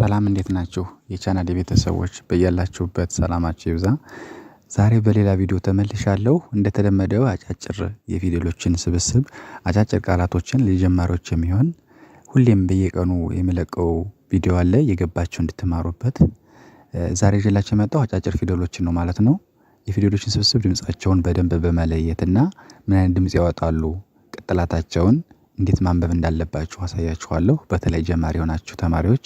ሰላም እንዴት ናችሁ? የቻናል የቤተሰቦች በያላችሁበት ሰላማችሁ ይብዛ። ዛሬ በሌላ ቪዲዮ ተመልሻለሁ። እንደተለመደው አጫጭር የፊደሎችን ስብስብ፣ አጫጭር ቃላቶችን ለጀማሪዎች የሚሆን ሁሌም በየቀኑ የምለቀው ቪዲዮ አለ፣ የገባችሁ እንድትማሩበት። ዛሬ ይዤላችሁ የመጣው አጫጭር ፊደሎችን ነው ማለት ነው። የፊደሎችን ስብስብ ድምፃቸውን በደንብ በመለየትና ምን አይነት ድምጽ ያወጣሉ፣ ቅጥላታቸውን እንዴት ማንበብ እንዳለባችሁ አሳያችኋለሁ። በተለይ ጀማሪ የሆናችሁ ተማሪዎች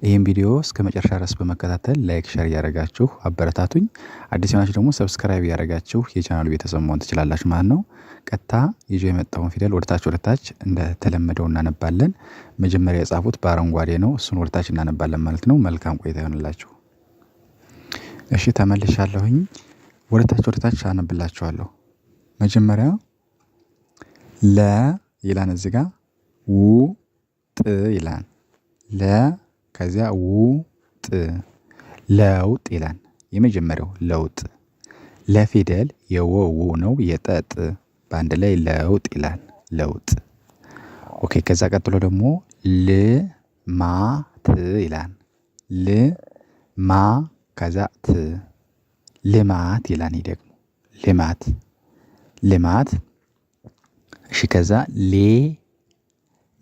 ይህን ቪዲዮ እስከ መጨረሻ ድረስ በመከታተል like፣ share እያደረጋችሁ አበረታቱኝ። አዲስ የሆናችሁ ደግሞ subscribe እያደረጋችሁ የቻናሉ ቤተሰብ መሆን ትችላላችሁ ማለት ነው። ቀጥታ ይዞ የመጣውን ፊደል ወደታች ወደታች እንደተለመደው እናነባለን። መጀመሪያ የጻፉት በአረንጓዴ ነው። እሱን ወደታች እናነባለን ማለት ነው። መልካም ቆይታ ይሆንላችሁ። እሺ ተመልሻለሁኝ። ወደታች ወደታች አነብላችኋለሁ። መጀመሪያ ለ ይላን እዚህ ጋር ው ጥ ይላል። ለ ከዚያ ው ጥ ለውጥ ይላል። የመጀመሪያው ለውጥ ለፊደል የወው ነው የጠጥ በአንድ ላይ ለውጥ ይላል። ለውጥ okay። ከዛ ቀጥሎ ደግሞ ል ማ ት ይላል። ል ማ ከዛ ት ልማት ይላል። ይህ ደግሞ ልማት ልማት እሺ ከዛ ሌ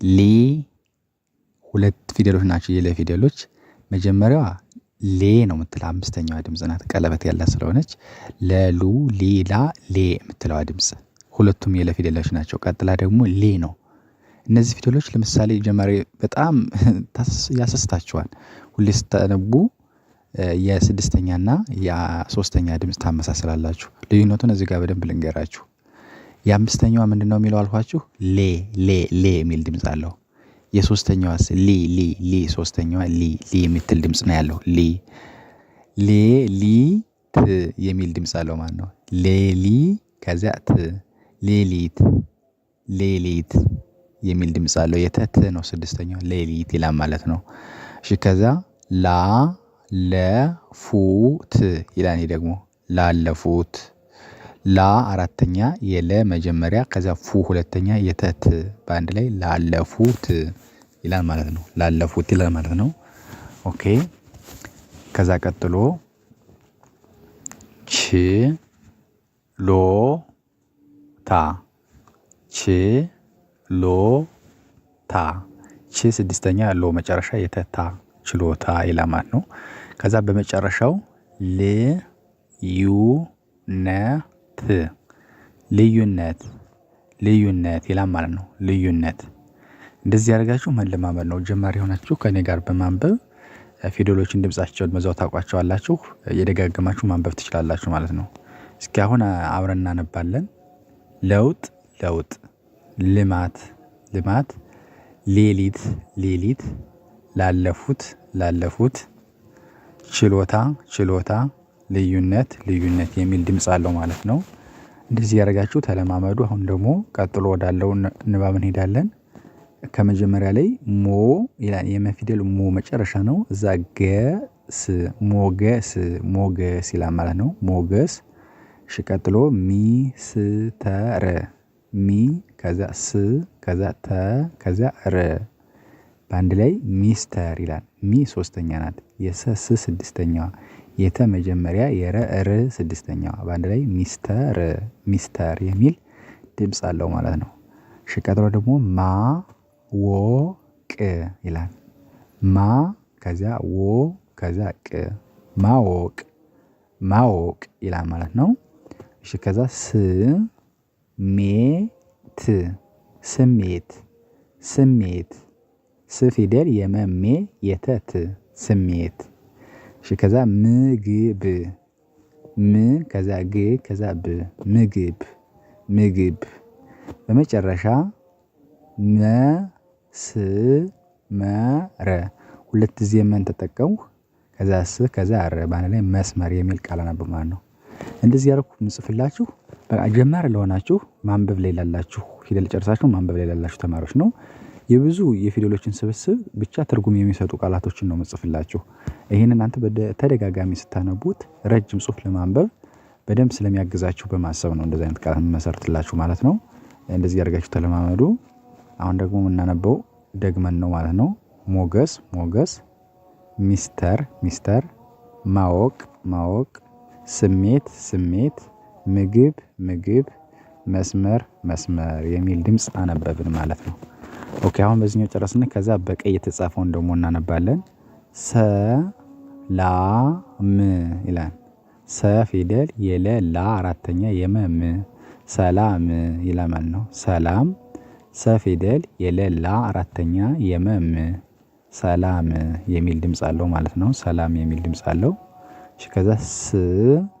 ሊ ሁለት ፊደሎች ናቸው የለ ፊደሎች። መጀመሪያዋ ሌ ነው የምትለው አምስተኛዋ ድምጽ ናት ቀለበት ያላት ስለሆነች ለሉ ሊላ ሌ የምትለዋ ድምጽ ሁለቱም የለ ፊደሎች ናቸው። ቀጥላ ደግሞ ሌ ነው። እነዚህ ፊደሎች ለምሳሌ ጀማሪ በጣም ያሰስታቸዋል። ሁሌ ስታነቡ የስድስተኛና የሶስተኛ ድምጽ ታመሳስላላችሁ። ልዩነቱን እዚህ ጋር በደንብ ልንገራችሁ። የአምስተኛዋ ምንድነው የሚለው አልኳችሁ ሌ ሌ ሌ የሚል ድምጽ አለው። የሶስተኛዋስ ሊ ሊ ሊ ሶስተኛዋ ሊ ሊ የምትል ድምጽ ነው ያለው ሊ ሌ ሊ ት የሚል ድምጽ አለው ማለት ነው። ሌሊ ከዚያ ት ሌሊት ሌሊት የሚል ድምጽ አለው። የተት ነው ስድስተኛው ሌሊት ይላል ማለት ነው። እሺ ከዛ ላ ለ ፉ ት ይላል። ይሄ ደግሞ ላለፉት ላ አራተኛ የለ መጀመሪያ ከዛ ፉ ሁለተኛ የተት በአንድ ላይ ላለፉት ይላል ማለት ነው። ላለፉት ይላል ማለት ነው። okay ከዛ ቀጥሎ ች ሎ ታ ች ሎ ታ ች ስድስተኛ ሎ መጨረሻ የተታ ችሎታ ይላል ማለት ነው። ከዛ በመጨረሻው ል ዩ ነ ት ልዩነት ልዩነት ይላል ማለት ነው። ልዩነት እንደዚህ ያደርጋችሁ መለማመድ ነው። ጀማሪ የሆናችሁ ከእኔ ጋር በማንበብ ፊደሎችን ድምፃቸውን በዛው ታውቋቸዋላችሁ እየደጋገማችሁ ማንበብ ትችላላችሁ ማለት ነው። እስኪ አሁን አብረን እናነባለን። ለውጥ ለውጥ፣ ልማት ልማት፣ ሌሊት ሌሊት፣ ላለፉት ላለፉት፣ ችሎታ ችሎታ ልዩነት ልዩነት የሚል ድምጽ አለው ማለት ነው። እንደዚህ ያደረጋችሁ ተለማመዱ። አሁን ደግሞ ቀጥሎ ወዳለው ንባብ እንሄዳለን። ከመጀመሪያ ላይ ሞ ይላል የመፊደል ሞ መጨረሻ ነው። እዛ ገስ ሞገስ ሞገስ ይላል ማለት ነው። ሞገስ። እሺ ቀጥሎ ሚስተር ሚ ከዛ ስ ከዛ ተ ከዛ ር በአንድ ላይ ሚስተር ይላል። ሚ ሶስተኛ ናት። የሰ ስ ስድስተኛዋ የተ መጀመሪያ የረ ር ስድስተኛዋ በአንድ ላይ ሚስተር ሚስተር የሚል ድምጽ አለው ማለት ነው። እሺ ቀጥሎ ደግሞ ማ ወ ቅ ይላል። ማ ከዚያ ወ ከዚያ ቅ ማወቅ ማወቅ ይላል ማለት ነው። እሺ ከዛ ስ ሜ ት ስሜት ስሜት ስ ፊደል የመሜ የተት ስሜት። እሺ ከዛ ምግብ ም ከዛ ግ ከዛ ብ ምግብ ምግብ። በመጨረሻ መስመር ሁለት ጊዜ መን ተጠቀምኩ ከዛ ስ ከዛ ር በአንድ ላይ መስመር የሚል ቃል አነበብኩ ማለት ነው። እንደዚህ ያደረኩ ምጽፍላችሁ በቃ ጀማሪ ለሆናችሁ ማንበብ ላይ ላላችሁ ፊደል ጨርሳችሁ ማንበብ ላይ ላላችሁ ተማሪዎች ነው። የብዙ የፊደሎችን ስብስብ ብቻ ትርጉም የሚሰጡ ቃላቶችን ነው የምጽፍላችሁ። ይሄንን እናንተ በተደጋጋሚ ስታነቡት ረጅም ጽሁፍ ለማንበብ በደንብ ስለሚያግዛችሁ በማሰብ ነው እንደዚህ አይነት ቃላት የምመሰርትላችሁ ማለት ነው። እንደዚህ ያደርጋችሁ ተለማመዱ። አሁን ደግሞ የምናነበው ደግመን ነው ማለት ነው። ሞገስ ሞገስ፣ ሚስተር ሚስተር ማወቅ ማወቅ ስሜት ስሜት ምግብ ምግብ መስመር መስመር የሚል ድምጽ አነበብን ማለት ነው። Okay አሁን በዚህኛው ጨረስን ከዛ በቀይ የተጻፈውን ደግሞ እናነባለን። ሰ ላ ም ይላል። ሰ ፊደል የለ ላ አራተኛ የመ ም ሰላም ይላል ማለት ነው። ሰላም ሰ ፊደል የለ ላ አራተኛ የመ ም ሰላም የሚል ድምጽ አለው ማለት ነው። ሰላም የሚል ድምጽ አለው። እሺ ከዛ ስ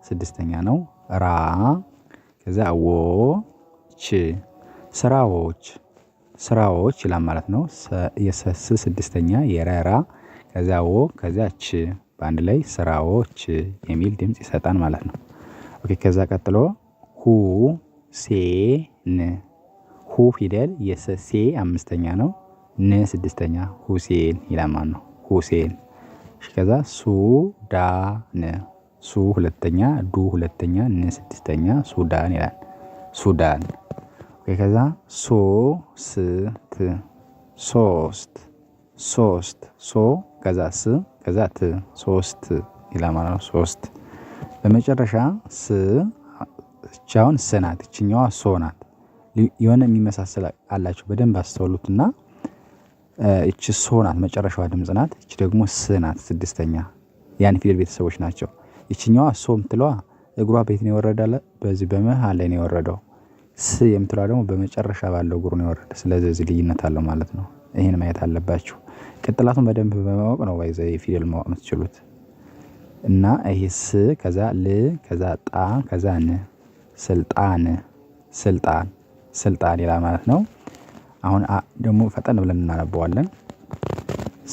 ስድስተኛ ነው። ራ ከዛ ወ ች ስራዎች ስራዎች ይላል ማለት ነው። የሰ ስ ስድስተኛ የረራ ከዛ ወ ከዛ ች በአንድ ላይ ስራዎች የሚል ድምጽ ይሰጣል ማለት ነው። Okay ከዛ ቀጥሎ ሁ ሴ ን ሁ ፊደል የሰ ሴ አምስተኛ ነው። ን ስድስተኛ ሁሴን ይላል ማለት ነው። ሁሴን። እሺ ከዛ ሱዳን ሱ ሁለተኛ ዱ ሁለተኛ ን ስድስተኛ ሱዳን ይላል። ሱዳን። Okay ከዛ ሶስት ሶስት ሶስት ሶ ከዛ ስ ከዛ ት ሶስት ይላል ማለት ነው። ሶስት። በመጨረሻ ስ እቺ አሁን ስ ናት እቺኛዋ ሶ ናት። የሆነ የሚመሳሰል አላቸው በደንብ አስተውሉትና እቺ ሶ ናት መጨረሻዋ ድምጽ ናት። እቺ ደግሞ ስ ናት ስድስተኛ ያን ፊደል ቤተሰቦች ናቸው። ይችኛዋ ሶ የምትለዋ እግሯ በየት ነው የወረደ? በዚህ በመሃል ላይ ነው የወረደው። ስ የምትለዋ ደግሞ በመጨረሻ ባለው እግሩ ነው የወረደ። ስለዚህ እዚህ ልዩነት አለው ማለት ነው። ይሄን ማየት አለባችሁ። ቅጥላቱን በደንብ በማወቅ ነው ባይዘ ፊደል ማወቅ የምትችሉት። እና ይሄ ስ ከዛ ል ከዛ ጣ ከዛ ን ስልጣን ስልጣን ስልጣን ይላል ማለት ነው። አሁን ደግሞ ፈጠን ብለን እናነበዋለን።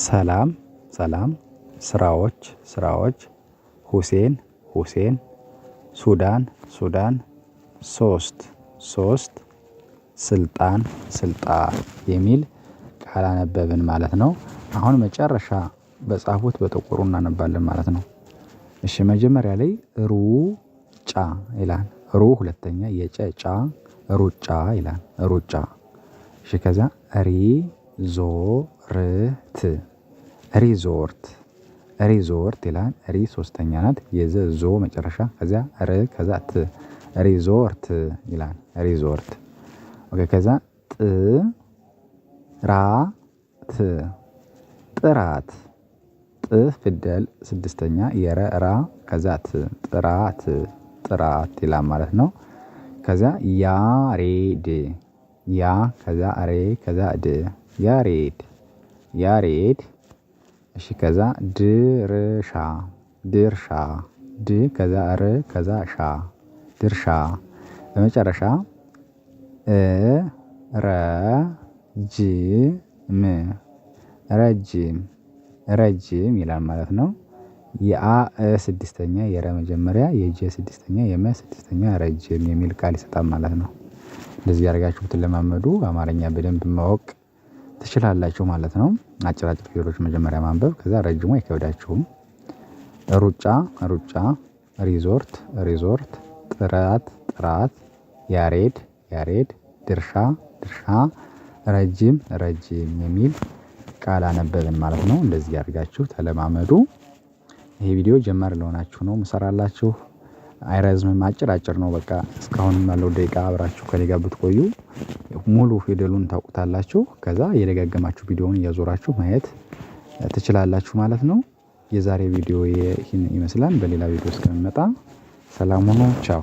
ሰላም ሰላም ስራዎች ስራዎች ሁሴን ሁሴን ሱዳን ሱዳን ሶስት ሶስት ስልጣን ስልጣን የሚል ቃል አነበብን ማለት ነው። አሁን መጨረሻ በጻፉት በጥቁሩ እናነባለን ማለት ነው። እሺ መጀመሪያ ላይ ሩጫ ይላል። ሩ ሁለተኛ የጨ ጫ ሩጫ ይላል። ሩጫ። እሺ ከዛ ሪዞርት ሪዞርት ሪዞርት ይላል። ሪ ሶስተኛ ናት። የዘ ዞ መጨረሻ ከዚያ ር ከዛ ት ሪዞርት ይላል። ሪዞርት። Okay ከዛ ጥ ራ ት ጥራት ጥ ፊደል ስድስተኛ የረ ራ ከዛ ት ጥራት ጥራት ይላል ማለት ነው። ከዛ ያሬድ ያ ከዛ ሬ ከዛ ድ ያሬድ ያሬድ። እሺ ከዛ ድርሻ ድርሻ ድ ከዛ ር ከዛ ሻ ድርሻ። በመጨረሻ እ ረ ጅ ም ረጅም ረጅም ይላል ማለት ነው። የአ እ ስድስተኛ የረ መጀመሪያ የጀ ስድስተኛ የመ ስድስተኛ ረጅም የሚል ቃል ይሰጣል ማለት ነው። እንደዚህ እያደረጋችሁ ብትለማመዱ አማርኛ በደንብ ማወቅ ትችላላችሁ ማለት ነው። አጭር አጭር ፊደሎች መጀመሪያ ማንበብ ከዛ ረጅሙ አይከብዳችሁም። ሩጫ ሩጫ ሪዞርት ሪዞርት ጥራት ጥራት ያሬድ ያሬድ ድርሻ ድርሻ ረጅም ረጅም የሚል ቃል አነበብን ማለት ነው። እንደዚህ አድርጋችሁ ተለማመዱ። ይሄ ቪዲዮ ጀማሪ ለሆናችሁ ነው ምሰራላችሁ። አይረዝምም፣ አጭር አጭር ነው። በቃ እስካሁንም ያለው ደቂቃ አብራችሁ ከኔ ጋር ብትቆዩ ሙሉ ፊደሉን ታውቁታላችሁ። ከዛ የደጋገማችሁ ቪዲዮውን እያዞራችሁ ማየት ትችላላችሁ ማለት ነው። የዛሬ ቪዲዮ ይህን ይመስላል። በሌላ ቪዲዮ እስከምመጣ ሰላም ሁኑ። ቻው።